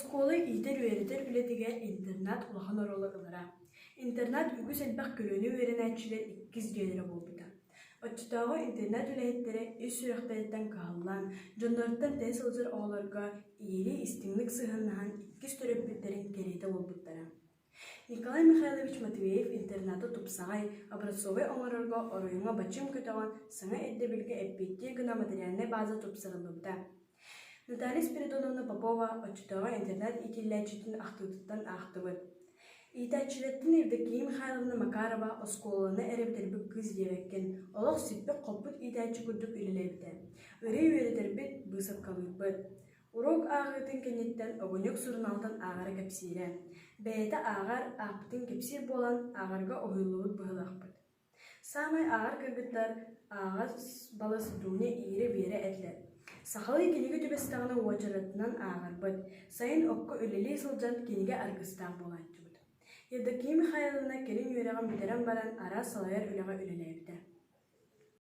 Оскуола иитэр-үөрэтэр үлэтигэр интернат улахан оруолу ылара. Интернат үгүс элбэх көлүөнэ үөрэнээччилэр иккис дьиэлэрэ буолбута. Оччотооҕу интернат үлэһиттэрэ ис сүрэхтэриттэн кыһаллан, дьонноруттан тэйэ сылдьар оҕолорго ийэлии истиҥник сыһыаннаһан иккис төрөппүттэрин кэриэтэ буолбуттара. Николай Михайлович Матвеев интернаты тупсаҕай, образцовай оҥорорго оройуоҥҥа бачыым көтөҕөн, саҥа ирдэбилгэ эппиэттиир гына материальнай база тупсарыллыбыта. Наталья Спиридоновна Попова оччотооҕу интернат иитиллээччитин ахтыытыттан аахтыбыт. Иитээччилэртэн Евдокия Михайловна Макарова оскуоланы эрэ бүтэрбит кыыс диэбэккин, олох сиппит-хоппут иитээччи курдук үлэлээбитэ. Ырыа үөрэтэрбит, быысапкалыырбыт. Уруок ааҕыытын кэнниттэн Огонек сурунаалтан ааҕара кэпсиирэ. Бэйэтэ ааҕар, аахпытын кэпсиир буолан, ааҕарга уһуйуллубут быһыылаахпыт. Саамай ааҕар кыргыттар ааҕас балыс Дуня иирэ-биэрэ этилэр. Сахалыы кинигэ түбэстэҕинэ уочаратынан ааҕарбыт, сайын окко үлэлии сылдьан кинигэ аргыстаах буолааччыбыт. Евдокия Михайловна кэлин үөрэҕин бүтэрэн баран араас салайар үлэҕэ үлэлээбитэ.